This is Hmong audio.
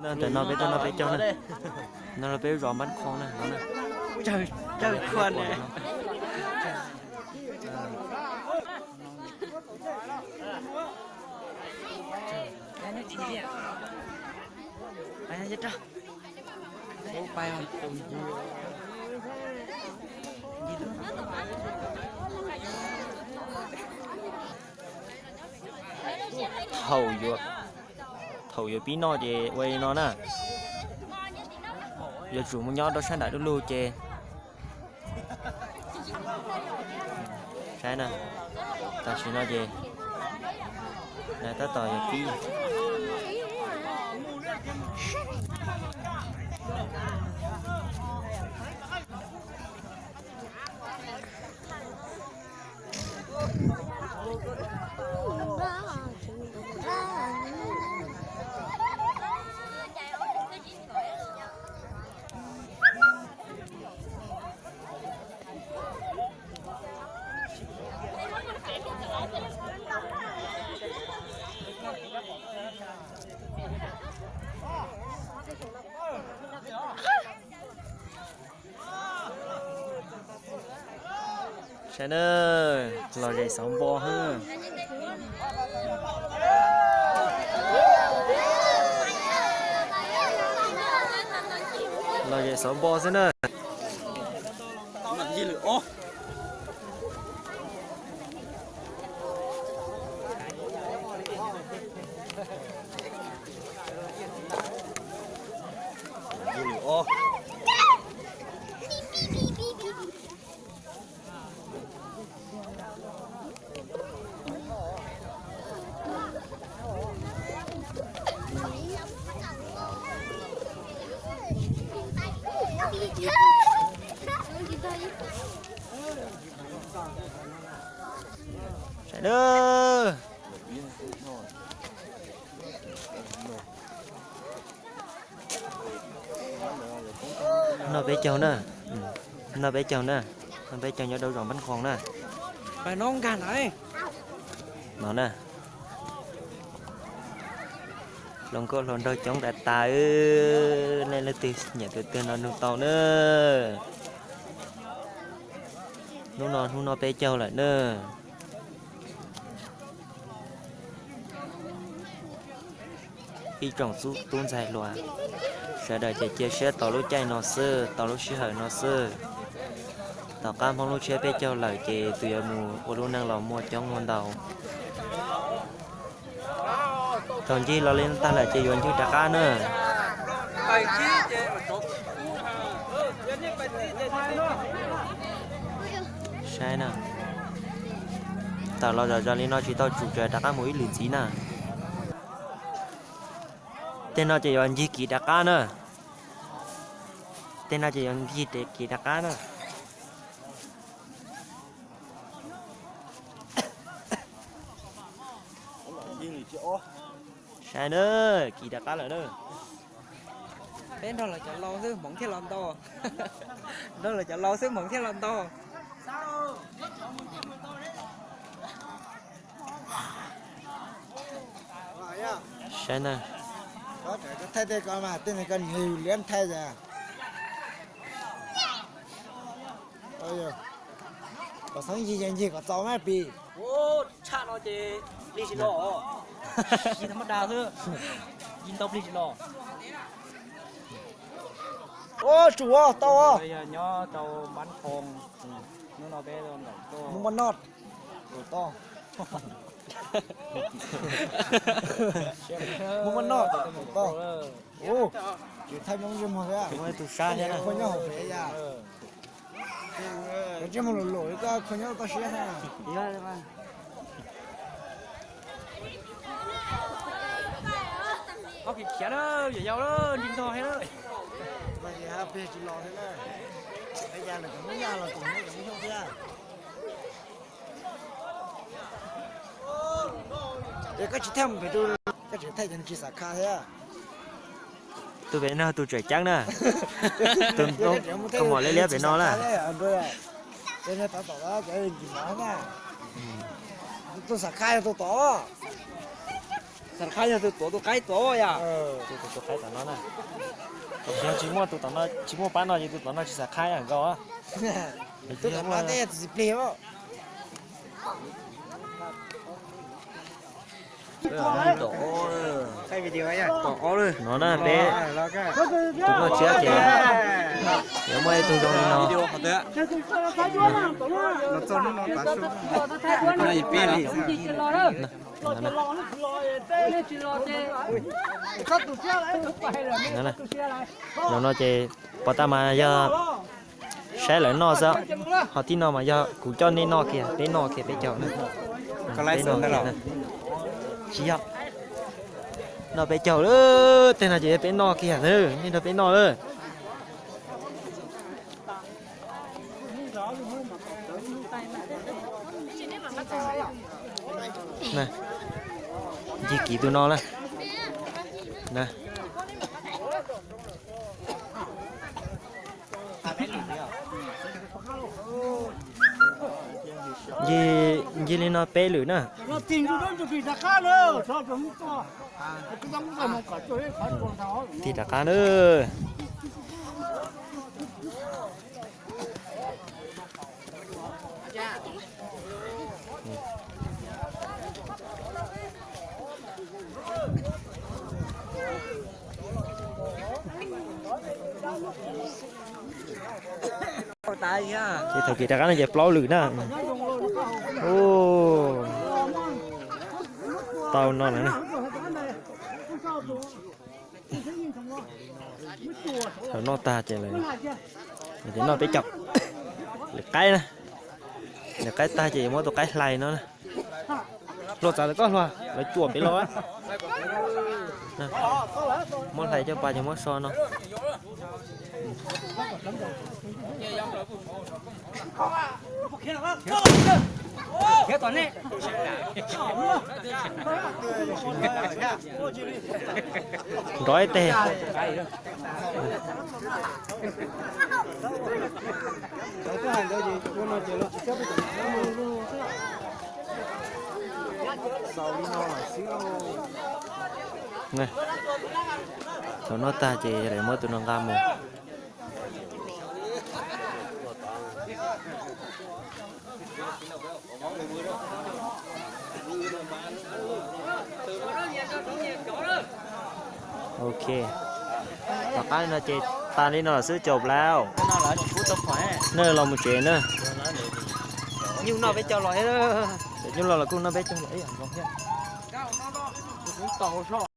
Ntawm no peb tuaj noj peb caug na. No los peb zos Npab Qhoo na no. Tsawg tsawg khuam ne. Thaum yuav pib noj ces ua li no na. Yuav tsum mus nyob rau sab nram lub lug ces saib na. Tam sim no ces lawv tab tom yuav pib. Saib na, lom zem xauv npo hab. Lom zem xauv npo xwb na. Saib na. Noj peb caug na. Noj peb caug na. Noj peb caug nyob rau zos Npab Qhoo na. No na. Hluas nkauj hluas nraug coob tas tas, nej leej twg nyiam tus twg no nug tau na. Hnub no hnub noj peb caug lawm na. Ib tsoom tub ntxhais hluas, sawv daws ces cia siab tos lub caij no xwb, tos lub sij hawm no xwb. Tom qab Hmoob lub tsiab peb caug lawm ces tus yuav mus ua lub neej los muaj coob muaj ntau. Thaum ncig los li tag lawm ces yuav ncig rov qab na. Saib na, tawm los zom zaws li no tsis tau tsum, tseem rov qab mus ib lwm ntxiv na. Tej no ces yuav ncig kiv rov qab na. Tej no ces yuav ncig kiv rov qab na. Saib na, kiv rov qab lawm na. Peb nrog lawv cov laus xwb hmoov thiaj los ntau. Nrog lawv cov laus xwb hmoov thiaj los ntau. Saib na. Thaij tej ko mas tej ko nws liab thaij. Kom xeeb yig yig kom txaus mas pis. Tshaj no ces plig tsis los. Yig thab mab da xwb. Yig ntau plig tsis los. Ua tsum tau. Yog nyob rau Npab Qhoo, hnub no peb ntawm tuaj Hmoob Npab Noj, tus toj. Hmoob Npab Noj tus toj. Tus thaij Hmoob ntsej muag thiab. Tus sab thiab na. Qhua nyob hauv pem yas. Cov ntsej muag lum lum koj qhua nyob toj siab thiab. Ob khiav khiav na, yawm yau na, ntsej ntog thiab na. Mas ces hab plig tsis los thiab na. Yas lawm cov Hmoob Nyab los cov Hmoob cov Hmoob Xyooj thiab. Es koj tsis thaij mus pem, koj tseem thaij cov tsis xav kha thiab. Tus pem no tus tseem ceeb na. Tus koj mom liab liab pem no na. Tus xav kha yog tus tod. Xav qhaib yog tus tuav tus qaib tuav yom. Tus tuav tus qaib tom no na. Yog tsis muaj tus tom no, tsis muaj pab no ces tus tom no tsis xav qhaib nkaus. Tus tom no tej txiv plig os. Tom ob, tom ob no na peb tus noj tsiab ces yuav muaj ib tug zoo li no. Zoo no ces pov tas mas yog saib lawv noj xwb, ho tib no mas yog kuv coj nej noj kiag, peb noj kiag peb caug na. Tsis yog, noj peb caug lawm, tej no ces yog peb noj kiag, nej nrog peb noj lawm. Ncig kiv tus no na. Ncig li no peb lwm na. Tig rov qab na. Ces thaum kis rov qab no ces plaub lwm na. Tau no lawm na. Thaum noj tag ces lawv, ces noj peb caug. Lwm qaib na, lwm qaib tag ces muab tus qaib hlais no na. Hluas txav lawv koj hluas, lawv cuam pem los. Muab hlais coj pas ces muab so no. Nrov ib teg. Thaum noj tag ces lawv muab tus no nqa mus. Ok, tom qab no ces tas li no lawm xwb, caum plaub. Nej los mus tsev na. Nyuj noj peb caug los, nyuj los los kuj noj peb caug los ib yam nkaus thiab.